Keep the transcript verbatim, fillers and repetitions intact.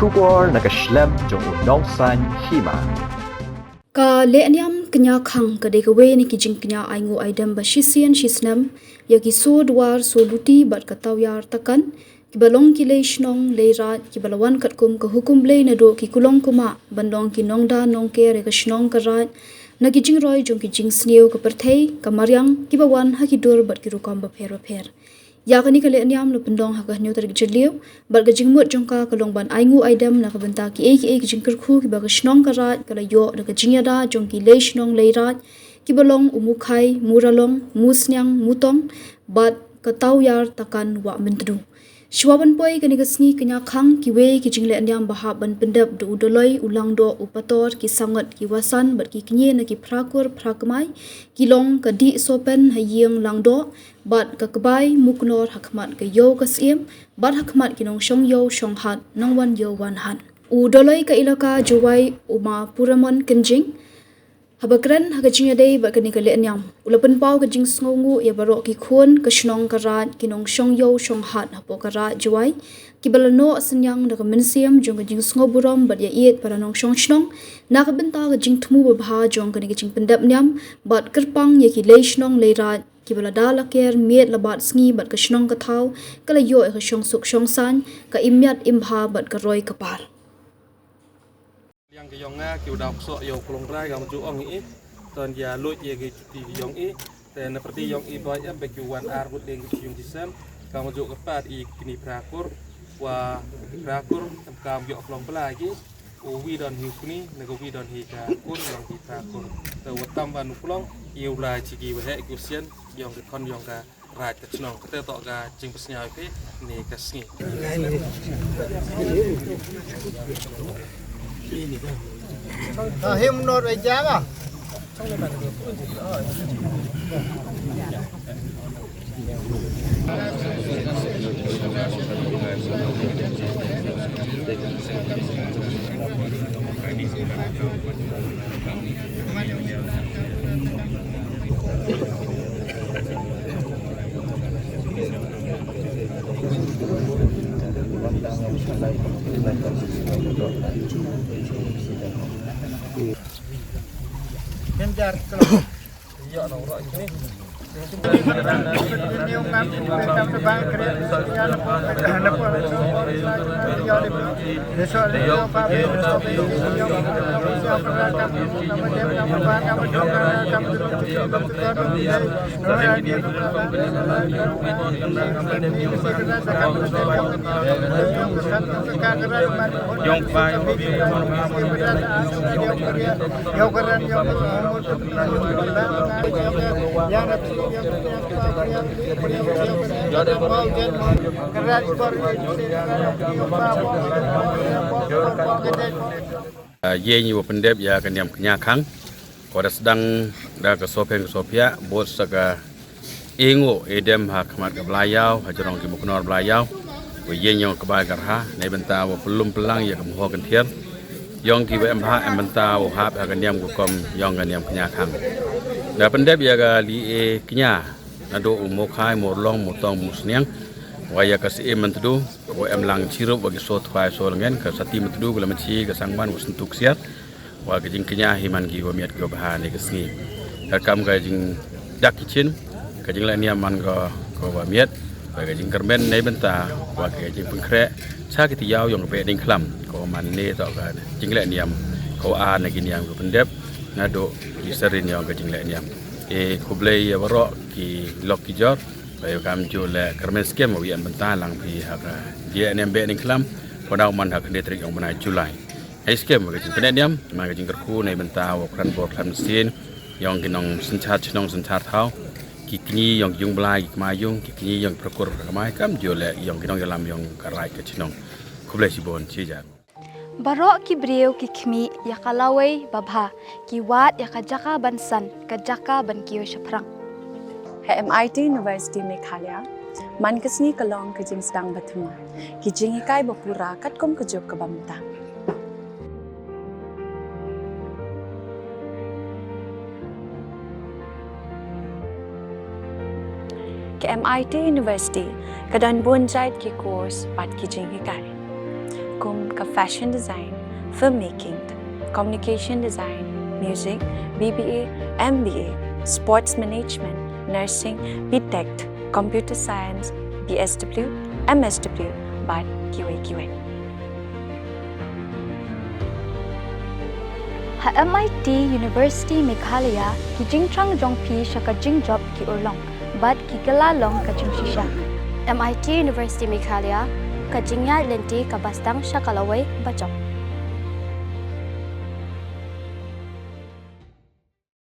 Khubor na ka shlem jong u nongsan hima. Ka lehniam kñia khang ka dei kawei na ki jingkñia ainguh aidem ba shisien shisnem ïa ki soo dwar soo luti bad ka tawiar takan, kiba long ki lei shnong lei raid kiba la wan katkum ka hukum Blei naduh ki kulong kumah ban long ki nongda nongker ïa ka shnong ka raid na ki jingroi jong ki jingsniew ka pyrthei ka mariang kiba wan ha ki dur bad ki rukom bapher bapher. Ïa kane ka lehniam la pyndong ha ka hynñiew tarik Jylliew bad ka jingmut jong ka ka long ban ainguh aidem na ka bynta kiei kiei ki jingkyrkhu kiba ka shnong ka raid ka la ïoh da ka jingïada jong ki lei shnong lei raid kiba long u Mukhai, Muralong, Musniang, Mutong bad ka Tawiar Takan Wah Myntdu. Shuwa ban poi kane ka sngi kñia khang, kiwei ki jinglehniam ba hap ban pyndep da u Doloi, u Langdoh, u Pator, ki Sangot, ki Wasan bad ki kñi na ki Phrakur Phrakmai ki long ka Dih Sopen ha ïing Langdoh bad ka Kbai Muknor ha khmat ka Ïew ka Syiem bad ha khmat ki nongshong ïew shong hat nongwan ïew wan hat. U Doloi ka Elaka Jowai, u Ma Puramon Kynjing, haba kren ha ka jingïadei bad kane ka lehniam, u la pynpaw ka jingsngewnguh ïa baroh ki khun ka shnong ka raid, ki nongshong ïew shong hat hapoh ka raid Jowai, kiba la noh synñiang da ka mynsiem jong ka jingsngewburom bad ïaieit para nongshong shnong na ka bynta ka jingthmu babha jong kane ka jingpyndep niam bad kyrpang ïa ki lei shnong lei raid kiba la da la ker miet la bad sngi bad ka shnong ka thaw ka la ïoh ïa ka shongsuk shongsaiñ, ka im miat im bha bad ka roi ka par. Liang ki yong nga ki u dau ksoh ïa u klong rai ka mju ong i. Ton ïa luit ïa ki juti ki yong i. Te na pyrdi yong i boi em ba ki wan ar ngut ding ki yung jisem. Ka mju ka pat i kini Phrakur. Wa Phrakur em kam ïoh klong bla ki. U wi don hi u kini na ka wi don hi ka kur yong hi Phrakur. Te wa tam ban u klong i u lai chi ki wa heh ki u sien yong ki khon yong ka raid ka chnong. Kata toh ka jingpynsñiaw ïa phi ne ka sngi. Ah, him nor wei jama. Ïa ngi wa pyndep ïa ka niam kñia khang. Ko da sdang da ka sopeng ka sopia bot sa ka ingo edem ha khmat ka Blai Yaw ha jrong ki muknor Blai Yaw. Ko ïeng yong ka bai ka rha nei bynta wa pylum pylang ïa ka mho kan thiar yong ki wa em ha em bynta wa hap ha ka niam ko kom yong ka niam kñia khang. Da pyndep ïa ka li e kñia na do u Mokhai, Morlong, Motong, Musniang wa ïa ka si e Myntdu. Wa em lang chirup wa ki so thwai so lngen ka sati Myntdu ka la machi ka sangman wa sentuk siat. Wa ka jingkñia hi man ki wa miat ki wa bha ne ka sngi. Ka kam ka jingdak ki chin ka jingleh niam man ka ka wa miat. Wa ka jingkyrmen nei bynta wa ka jingpynkhreh sa ki tiaw yong ka peh ding khlam ka wa man ne to ka jingleh niam ka wa ar na ki niam ka pyndep na do ki sarin yong ka jingleh niam. E khublei ya warok ki lok ki jor. Ba ïa kam ju le kyrmen skem wa ïa bynta lang phi ha ka jia nem be ning klam. Ko dau man ha ka dei trik ong bnai Julai. Ai skem ka jing pyneh niam man ka jing kyrkhu nei bynta wa kran bor klan sien yong ki nong synchar chnong synchar thaw. Ki kñi yong ki yung blai ki kma yung ki kñi yong ki prakur ka mai kam ju le yong ki nong yalam yong ka rai ka chnong. Khublei shibon chi jan. Baroh ki briew ki khmih ïa ka lawei babha, ki wad ïa ka jaka ban san, ka jaka ban kiew shaphrang. Ha M I T University Meghalaya, man ka sngi ka long ka jingsdang ba thymmai, ki jinghikai ba pura katkum ka juk ka bynta. Ka M I T University ka don bun jait ki course bad ki jinghikai. kum ka fashion design, filmmaking, communication design, music, B B A, M B A, sports management, nursing, B Tech, computer science, B S W, M S W, bad kiwei kiwei. Ha M I T University Meghalaya, ki jingthrang jong phi sha ka jingjop ki urlong bad ki kylla long ka jingshisha. M I T University Meghalaya, ka jingïaid lynti kaba sdang sha ka lawei bajop.